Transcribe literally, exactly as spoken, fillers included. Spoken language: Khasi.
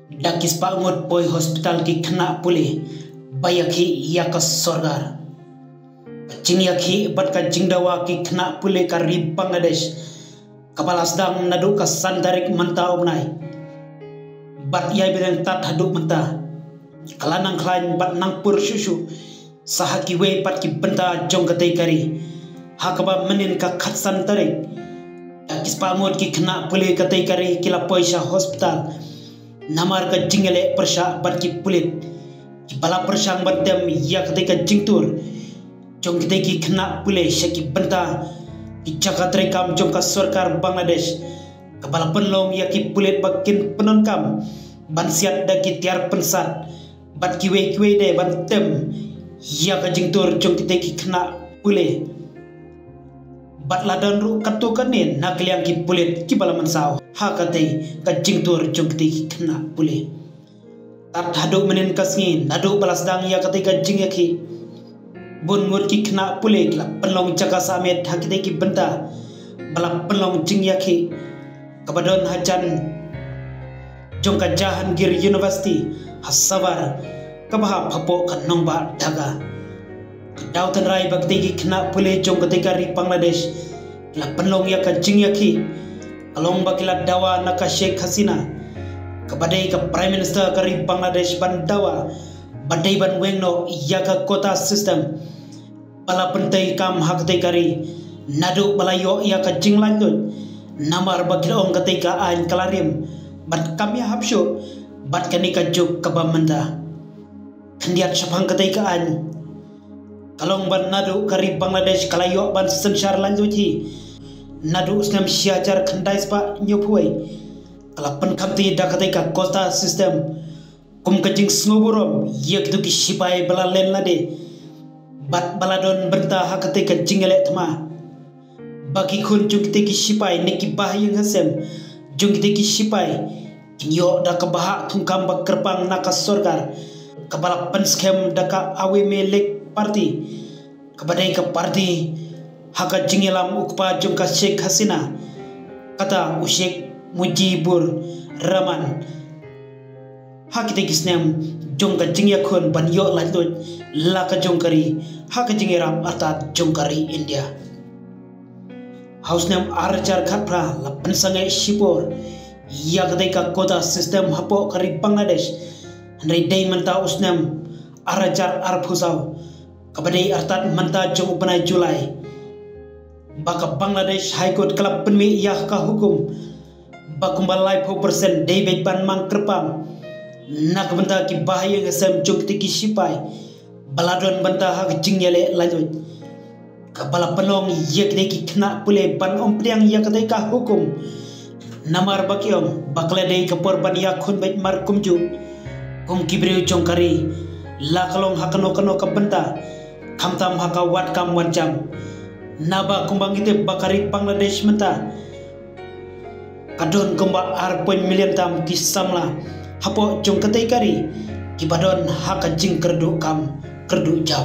Da ki spah ngut poi hospital ki khynnah pule ba ïakhih ïa ka sorkar. Ka jingïakhih bad ka jingdawa ki khynnah pule ka ri Bangladesh, kaba la sdang naduh ka san tarik mynta u bnai bad ïai bteng tad haduh mynta, ka la nang khlaiñ bad nang pur shuh shuh sa ha kiwei pat ki bynta jong katei ka ri. Ha kaba mynnin ka khatsan tarik, da ki spah ngut ki khynnah pule katei ka ri ki la poi sha hospital. Namar ka jingïaleh pyrshah bad ki pulit, kiba la pyrshang ban tem ïa katei ka jingtur jong kitei ki khynnah pule sha ki bynta ki jaka treikam jong ka sorkar Bangladesh, kaba la pynlong ïa ki pulit ba kin pyndonkam ban siat da ki tiar pynsat bad kiwei kiwei de ban tem ïa ka jingtur jong kitei ki khynnah pule. Bad la don ruh katto katne na ka liang ki pulit kiba la mynsaw ha katei ka jingtur jong kitei ki khynnah pule. Tad haduh mynnin ka sngi naduh ba la sdang ïa katei ka jingïakhih, bun ngut ki khynnah pule ki la pynlong jaka sah miet ha kitei ki bynta ba la pynlong jingïakhih, kaba don hajan jong ka Jahangir University ha Savar, kaba hap hapoh ka nongbah Dhaka. Ka daw tynrai ba kitei ki khynnah pule jong katei ka ri Bangladesh ki la pynlong ïa ka jingïakhih ka long ba ki la dawa na ka Sheikh Hasina, kaba dei ka Prime Minister ka ri Bangladesh, ban dawa ba dei ban weng noh ïa ka quota system ba la pyntreikam ha katei ka ri, naduh ba la ïoh ïa ka jinglaitluid, namar ba ki la ong katei ka aiñ ka la rim bad kam ïahap shuh bad kane ka juk kaba mynta. Khyndiat shaphang katei ka aiñ, ka long ba naduh ka ri Bangladesh ka la ïoh ban synshar laitluid hi naduh u snem shi hajar khyndai spah hynñiewphew wei, ka la pynkhamti da katei ka quota system kum ka jingsngewburom ïa kito ki shipai ba la len lade bad ba la don bynta ha katei ka jingïaleh thma, ba ki khun jong kitei ki shipai ne ki bahaïing hasem jong kitei ki shipai kin ïoh da ka bahah thungkam ba kyrpang na ka sorkar, kaba la pynskhem da ka Awami League Party, kaba dei ka party ha ka jingïalam u kpa jong ka Sheikh Hasina, kata u Sheikh Mujibur Rahman, ha kitei ki snem jong ka jingïakhun ban ïoh laitluid la ka jong ka ri ha ka jingïarap artat jong ka ri India. Ha u snem ar hajar khatphra la pynsangeh shipor ïa katei ka quota system hapoh ka ri Bangladesh, hynrei dei mynta u snem ar hajar arphew saw, kaba dei artat mynta jong u bnai July, ba ka Bangladesh High Court ka la pynmih ïa ka hukum ba kumba laiphew percent dei beit ban mang kyrpang na ka bynta ki bahaïing hasem jong kitei ki shipai ba la don bynta ha ka jingïaleh laitluid, kaba la pynlong ïa kitei ki khynnah pule ban ym pdiang ïa katei ka hukum. Namar ba ki ong ba ka la dei ka por ban ïakhun beit mar kumjuh kum ki briew jong ka ri, la ka long ha kano kano ka bynta, khamtam ha ka wad kam wad jam. Naba kumba ngi tip ba ka ri Bangladesh mynta ka don kumba ar point million tam ki samla hapoh jong katei ka ri, kiba don ha ka jingkyrduh kam kyrduh jam.